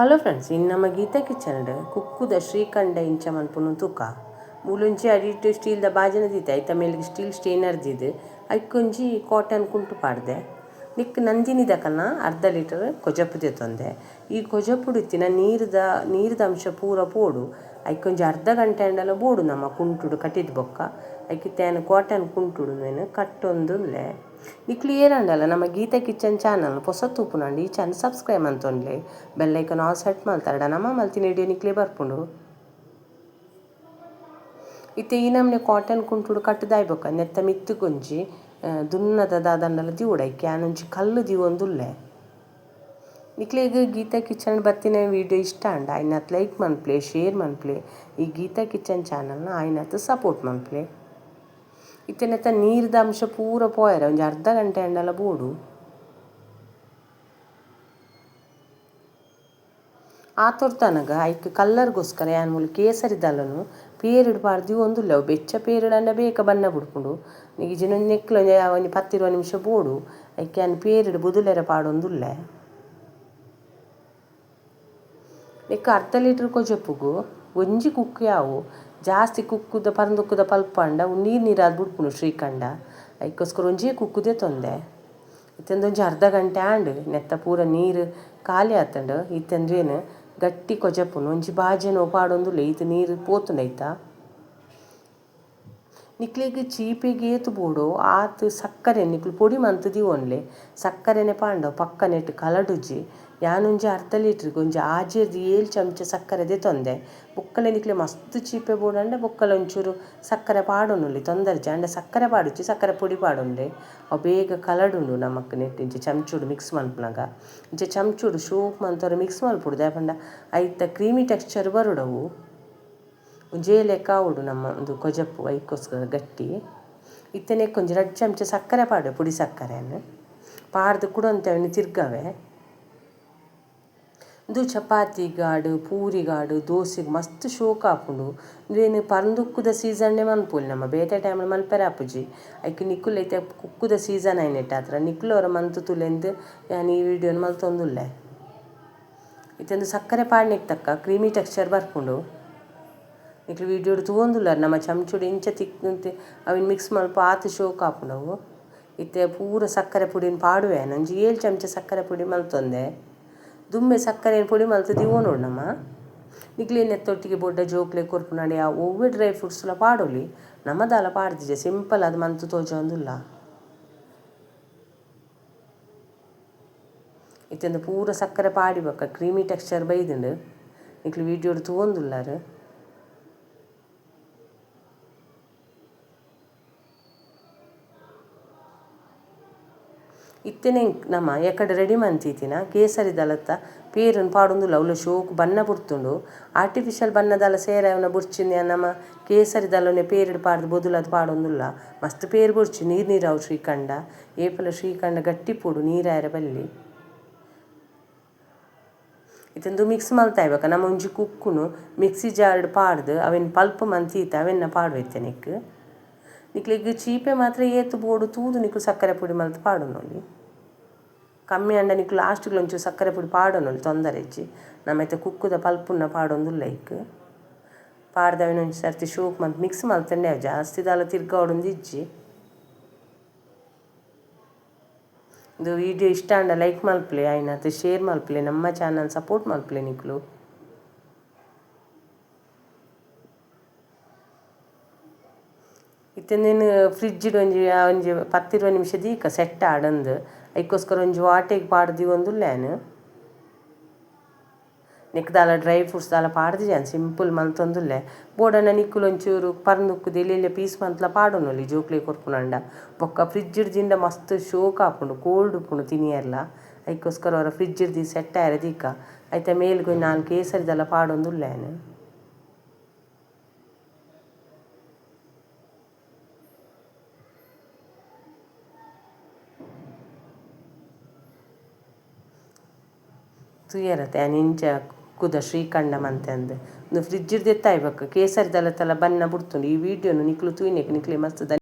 Hello friends, ಇನ್ನು ನಮ್ಮ Gita kitchen ಕುಕ್ಕುದ ಶ್ರೀಖಂಡ ಇಂಚ ಮನ್ಪುನು ತೂಕ. ಮೂಲೊಂಜಿ ಅಡಿಟ್ ಸ್ಟೀಲ್ದ ಬಾಜನ ದೀತೆ, ಐತ ಮೇಲ್ಗ್ ಸ್ಟೀಲ್ ಸ್ಟೇನರ್ ದೀದ್ ಐಕೊಂಜಿ ಕಾಟನ್ ಕುಂಟು ಪಾಡ್ದೆ. ನಿಕ್ ನಂದಿನಿ ದಕಲ್ನ ಅರ್ಧ ಲೀಟರ್ ಕೊಜಪು ದೆತೊಂದೆ. ಈ ಕೊಜಪುಡು ಇತ್ತಿನ ನೀರ್ದ ನೀರ್ದ ಅಂಶ ಪೂರ ಪೋಡು. ಐಕೊಂಜಿ ಅರ್ಧ ಗಂಟೆ ಆಂಡಲ ಬೋಡು ನಮ್ಮ ಕುಂಟುಡು ಕಟಿದ್ ಬೊಕ್ಕ. ಐಕಿತ್ತೆ ಯಾನ್ ಕಾಟನ್ ಕುಂಟುಡು ಉಂದೆನ್ ಕಟ್ಟೊಂದುಲ್ಲೆ. ನಿಕ್ಲು ಏರಾಂಡಲ ನಮ್ಮ ಗೀತಾ ಕಿಚನ್ ಚಾನಲ್ ಪೊಸ ತೂಪುನಾಂಡ ಈ ಚಾನಲ್ ಸಬ್ಸ್ಕ್ರೈಬ್ ಮಲ್ತೊನ್ಲೆ. ಬೆಲ್ ಐಕನ್ ಆಲ್ ಸೆಟ್ ಮಲ್ತಾರಡ ನಮ್ಮ ಮಲ್ತಿನ ವಿಡಿಯೋ ನಿಕ್ಲೆ ಬರ್ಪುಂಡು. ಇತ್ತೆ ಈ ನಮೂನೆ ಕಾಟನ್ ಕುಂಟುಡು ಕಟ್ಟುದಾಯ್ ಬೊಕ್ಕ ನೆತ್ತ ಮಿತ್ತುಗೊಂಜಿ ದುನ್ನದ ದಾದಂಡಲ ದಿವೊಡು. ಐಕ್ ಯಾನೊಂಜಿ ಕಲ್ಲು ದಿವೊಂದುಲ್ಲೆ. ನಿಕ್ಲೆಗ್ ಗೀತಾ ಕಿಚನ್ ಬತ್ತಿನ ವಿಡಿಯೋ ಇಷ್ಟ ಆಂಡ ಆಯ್ನಾತ್ ಲೈಕ್ ಮನ್ಪುಲೆ, ಶೇರ್ ಮನ್ಪುಲೆ. ಈ ಗೀತಾ ಕಿಚನ್ ಚಾನಲ್ನ ಆಯ್ನಾತ್ ಸಪೋರ್ಟ್ ಮನ್ಪುಲೆ. ಇತ್ತೆ ನೆತ್ತ ನೀರ್ದ ಅಂಶ ಪೂರ ಪೋಯೆರೆ ಒಂಜಿ ಅರ್ಧ ಗಂಟೆ ಆಂಡಲ ಬೋಡು. ಆತೊರ್ತನಗ ಐಕ್ ಕಲ್ಲರ್ಗೋಸ್ಕರ ಯಾನ್ ಮೂಲು ಕೇಸರಿ ದಲನು ಪೇರ್ಡ್ ಪಾಡ್ದ್ ದೀವೊಂದುಲ್ಲೆ. ಅವು ಬೆಚ್ಚ ಪೇರ್ಡ್ ಆಂಡ ಬೇಗ ಬಣ್ಣ ಬುಡ್ಪುಂಡು. ಇಜ್ಜಿಂಡ ಒಂಜಿ ನೆಕ್ಲ ಒಂಜಿ ಒಂಜಿ 10-20 ನಿಮಿಷ ಬೋಡು. ಐಕ್ ಯಾನ್ ಪೇರ್ಡ್ ಬೊದುಲೆರೆ ಪಾಡೊಂದುಲ್ಲೆ. ನೆಕ್ಕ್ ಅರ್ಧ ಲೀಟರ್ ಕೊಜಪುಗು ಒಂಜಿ ಕುಕ್ಕು ಯಾವು. ಜಾಸ್ತಿ ಕುಕ್ಕುದ ಪರಂದುಕ್ಕುದ ಪಲ್ಪಾಂಡ ಅವು ನೀರು ನೀರಾದ್ ಬುಡ್ಪುಂಡು ಶ್ರೀಖಂಡ. ಐಕೋಸ್ಕರ ಒಂಜೇ ಕುಕ್ಕು ದೆತೊಂದೆ. ಇತ್ತೊಂದು ಅರ್ಧ ಗಂಟೆ ಆಂಡ್. ನೆತ್ತ ಪೂರ ನೀರು ಖಾಲಿ ಆತುಂಡು. ಇತ್ತಂದ್ರೇನು ಗಟ್ಟಿ ಕೊಜಪುನು ಒಂಜಿ ಬಾಜನೊ ಪಾಡೊಂದುಲ್ಲೆ. ಈತ್ ನೀರು ಪೋತುಂಡು ಐತ. ನಿಕ್ಲೆಗ್ ಚೀಪೆಗ್ ಏತ್ ಬೋಡು ಆತ್ ಸಕ್ಕರೆ ನಿಕ್ಲು ಪೊಡಿ ಮಂತ್ ದೀವೊನ್ಲೆ. ಸಕ್ಕರೆನೆ ಪಾಂಡ ಪಕ್ಕ ನೆಟ್ ಕಲಡುಜಿ. ಯಾನೊಂಜಿ ಅರ್ಧ ಲೀಟ್ರಿಗೆ ಒಂಜಿ 6 7 ಚಮಚ ಸಕ್ಕರೆ ದೆತೊಂದೆ. ಬೊಕ್ಕಲೆ ನಿಕ್ಲೆ ಮಸ್ತ್ ಚೀಪೆ ಬೋಡಂಡ ಬೊಕ್ಕಲೆ ಒಂಚೂರು ಸಕ್ಕರೆ ಪಾಡೊನುಲಿ, ತೊಂದರೆ ಆಂಡ ಸಕ್ಕರೆ ಪಾಡುಚಿ, ಸಕ್ಕರೆ ಪೊಡಿ ಪಾಡೊನ್ಲೆ. ಅವು ಬೇಗ ಕಲಡುಂಡು ನಮಕ್ ನೆಟ್ ಇಂಚ ಚಮಚುಡು ಮಿಕ್ಸ್ ಮನ್ಪುನಗ. ಇಂಚ ಚಮಚುಡು ಶೋಕ್ ಮಂತೊರ ಮಿಕ್ಸ್ ಮಲ್ಪೊಡು. ದಾಯೆ ಪಂಡ ಐತ ಕ್ರೀಮಿ ಟೆಕ್ಸ್ಚರ್ ಬರೊಡವು. ಒಂಜೇ ಲೆಕ್ಕ ಆವೊಡು ನಮ್ಮ ಒಂದು ಕೊಜಪು ಐಕೋಸ್ಕರ ಗಟ್ಟಿ. ಇತ್ತೆ ನೆಕ್ಕ್ ಒಂಜಿ 2 ಚಮಚ ಸಕ್ಕರೆ ಪಾಡುವೆ, ಪುಡಿ ಸಕ್ಕರೆನ್ ಪಾಡ್ದು ಕುಡೊಂತೆ ಅವೆನ್ ತಿರ್ಗವೆ. ಉಂದು ಚಪಾತಿಗಾಡು ಪೂರಿಗಾಡು ದೋಸೆಗ್ ಮಸ್ತ್ ಶೋಕ್ ಆಪುಂಡು. ಉಂದೆನ್ ಪರಂದುಕ್ಕುದ ಸೀಸನ್ನೇ ಮನ್ಪೊಲಿ ನಮ್ಮ, ಬೇತೆ ಟೈಮ್ ಮನ್ಪೆರೆ ಆಪುಜಿ. ಐಕ್ ನಿಕುಲು ಐತೆ ಕುಕ್ಕುದ ಸೀಸನ್ ಆಯಿನೆಟ್ಟಾತ್ರ ನಿಕುಲು ಅವರ ಮಂತ್ ತುಲೆಂದು ಯಾನ್ ಈ ವಿಡಿಯೋನ್ ಮಲ್ತೊಂದುಲ್ಲೆ. ಇತ್ತೆ ಸಕ್ಕರೆ ಪಾಡ್ನೆಕ್ ತಕ್ಕ ಕ್ರೀಮಿ ಟೆಕ್ಸ್ಚರ್ ಬರ್ಪುಂಡು. ನಿಕ್ಲು ವಿಡಿಯೋಡು ತೂವೊಂದುಲ್ಲರ್ ನಮ್ಮ ಚಮಚುಡು ಇಂಚ ತಿಕ್ ಅವೆನ್ ಮಿಕ್ಸ್ ಮಲ್ಪ ಆತ್ ಶೋಕ್ ಆಪುಂಡು ಅವು. ಇತ್ತೆ ಪೂರ ಸಕ್ಕರೆ ಪುಡಿನ್ ಪಾಡುವೆ ಯಾನ್. ಒಂಜಿ 7 ಚಮಚ ಸಕ್ಕರೆ ಪುಡಿ ಮಲ್ತೊಂದೆ. ದುಂಬೆ ಸಕ್ಕರೆ ಪುಡಿ ಮಲ್ತ್ ದೀವೊನೊಡು ನಮ. ನಿಕ್ಲೆ ನೆತ್ತೊಟ್ಟಿಗೆ ಬೊಡ್ಡ ಜೋಕ್ಲೆ ಕೊರ್ಪುನಾಂಡ ಆ ಒವ್ವೆ ಡ್ರೈ ಫ್ರೂಟ್ಸ್ಲ ಪಾಡೊಲಿ. ನಮ ದಾಲ ಪಾಡ್ದಿಜೆ, ಸಿಂಪಲ್ ಆದ್ ಮಂತ್ ತೋಜೊಂದುಲ್ಲ. ಇತ್ತೆ ಪೂರ ಸಕ್ಕರೆ ಪಾಡಿ ಬೊಕ್ಕ ಕ್ರೀಮಿ ಟೆಕ್ಸ್ಚರ್ ಬೈದುಂಡು. ನಿಕ್ಲು ವಿಡಿಯೋಡು ತೂವೊಂದುಲ್ಲರ್. ಇತ್ತೆನೆ ನಮ ಎಕಡೆ ರೆಡಿ ಮಂತಿತ್ತಿನ ಕೇಸರಿ ದಲತ್ತ ಪೇರುನ್ ಪಾಡೊಂದುಲ್ಲ. ಅವ್ಲು ಶೋಕು ಬಣ್ಣ ಬುಡ್ತುಂಡು. ಆರ್ಟಿಫಿಷಿಯಲ್ ಬಣ್ಣದಲ ಸೇರಾವುನ ಬುಡ್ಚಿನ ನಮ ಕೇಸರಿ ದಲನೆ ಪೇರುಡ್ ಪಾಡ್ದು ಬೊದುಲದ್ ಪಾಡೊಂದುಲ್ಲ. ಮಸ್ತ್ ಪೇರು ಬೊಡ್ಚಿ, ನೀರು ನೀರಾವು ಶ್ರೀಖಂಡ. ಏಪಲ ಶ್ರೀಖಂಡ ಗಟ್ಟಿ ಪೋಡು, ನೀರಾಯೆರೆ ಬಲ್ಲಿ. ಇತ್ತೊಂದು ಮಿಕ್ಸ್ ಮಲ್ತಾಯ್ಬಕ ನಮ್ಮ ಒಂಜಿ ಕುಕ್ಕುನು ಮಿಕ್ಸಿ ಜಾರ್ಡ್ ಪಾಡ್ದು ಅವೆನ್ ಪಲ್ಪ್ ಮಂತೀತ ಅವೆನ್ನ ಪಾಡುವೆ ಇತ್ತೆ ನೆಕ್. ನಿಕ್ಲೆಗ್ ಚೀಪೆ ಮಾತ್ರ ಏತ್ ಬೋಡು ತೂದು ನಿಕ್ಲು ಸಕ್ಕರೆ ಪುಡಿ ಮಲ್ತ್ ಪಾಡೊನೊಲಿ. ಕಮ್ಮಿ ಆಂಡ ನಿಕ್ಲು ಲಾಸ್ಟ್ಗ್ ಒಂಚೂರು ಸಕ್ಕರೆ ಪುಡಿ ಪಾಡೊನೊಲಿ, ತೊಂದರೆ ಇಜ್ಜಿ. ನಮ ಇತ್ತೆ ಕುಕ್ಕುದ ಪಲ್ಪುನ್ನ ಪಾಡೊಂದುಲ್ಲ. ಐಕ್ ಪಾಡ್ದ್ ಅವೆನ್ ಒಂಜಿ ಸರ್ತಿ ಶೋಕ್ ಮಂತ್ ಮಿಕ್ಸ್ ಮಲ್ತುಂಡೆ ಅವು ಜಾಸ್ತಿ ದಾಲ ತಿರ್ಗಾವೊಡೊಂದು ಇಜ್ಜಿ. ಇಂದು ವಿಡಿಯೋ ಇಷ್ಟ ಆಂಡ ಲೈಕ್ ಮಲ್ಪುಲೆ, ಆಯ್ನಾತ್ ಶೇರ್ ಮಲ್ಪುಲೆ, ನಮ್ಮ ಚಾನಲ್ ಸಪೋರ್ಟ್ ಮಲ್ಪುಲೆ ನಿಕ್ಲು. ಇತ್ತೆ ಉಂದೆನ್ ಫ್ರಿಡ್ಜ್ಡ್ ಒಂಜಿ ಒಂಜಿ 10-20 ನಿಮಿಷ ದೀಕ ಸೆಟ್ ಆಡಂದು. ಐಕೋಸ್ಕರ ಒಂಜಿ ವಾಟೆಗ್ ಪಾಡ್ದ್ ದೀವೊಂದುಲ್ಲೆ ಯಾನ್. ನೆಕ್ ದಾಲ ಡ್ರೈ ಫ್ರೂಟ್ಸ್ ದಾಲ ಪಾಡ್ದಿಜೆ ಯಾನ್, ಸಿಂಪಲ್ ಮಲ್ತೊಂದುಲ್ಲೆ. ಬೋಡಂಡ ನಿಕುಲು ಒಂಚೂರು ಪರಂದುಕ್ಕುದು ಎಲ್ಯ ಎಲ್ಯ ಪೀಸ್ ಮಂತ್ಲ ಪಾಡೊನೊಲಿ ಜೋಕ್ಲೆಗ್ ಕೊರ್ಪುನಾಂಡ. ಬೊಕ್ಕ ಫ್ರಿಡ್ಜ್ಡ್ ದಿಂಡ ಮಸ್ತ್ ಶೋಕ್ ಆಪುಂಡು, ಕೋಲ್ಡ್ ಉಪ್ಪುಂಡು ತಿನಿಯೆರ್ಲ. ಐಕೋಸ್ಕರ ಒರ ಫ್ರಿಡ್ಜ್ಡ್ ದಿ ಸೆಟ್ ಆಯೆರೆ ದೀಕ. ಐತ ಮೇಲ್ಗ್ ಒಂಜಿ 4 ಕೇಸರಿದಲ ಪಾಡೊಂದುಲ್ಲೆ ಯಾನ್. ತೂಯರತೆ ಯಾನ್ ಇಂಚ ಕುಕ್ಕುದ ಶ್ರೀಖಂಡ ಮಂತೆ ಅಂದ್. ಉಂದು ಫ್ರಿಡ್ಜ್ಡ್ ದೆತ್ತಾಯ್ ಬೊಕ್ಕ ಕೇಸರಿ ದಲತಲ ಬಣ್ಣ ಬುಡ್ತುಂಡು. ಈ ವಿಡಿಯೋನು ನಿಕ್ಲು ತೂಯಿನೆಕ್ ನಿಕ್ಲೆ ಮಸ್ತ್ ಧನ್ಯವಾದ.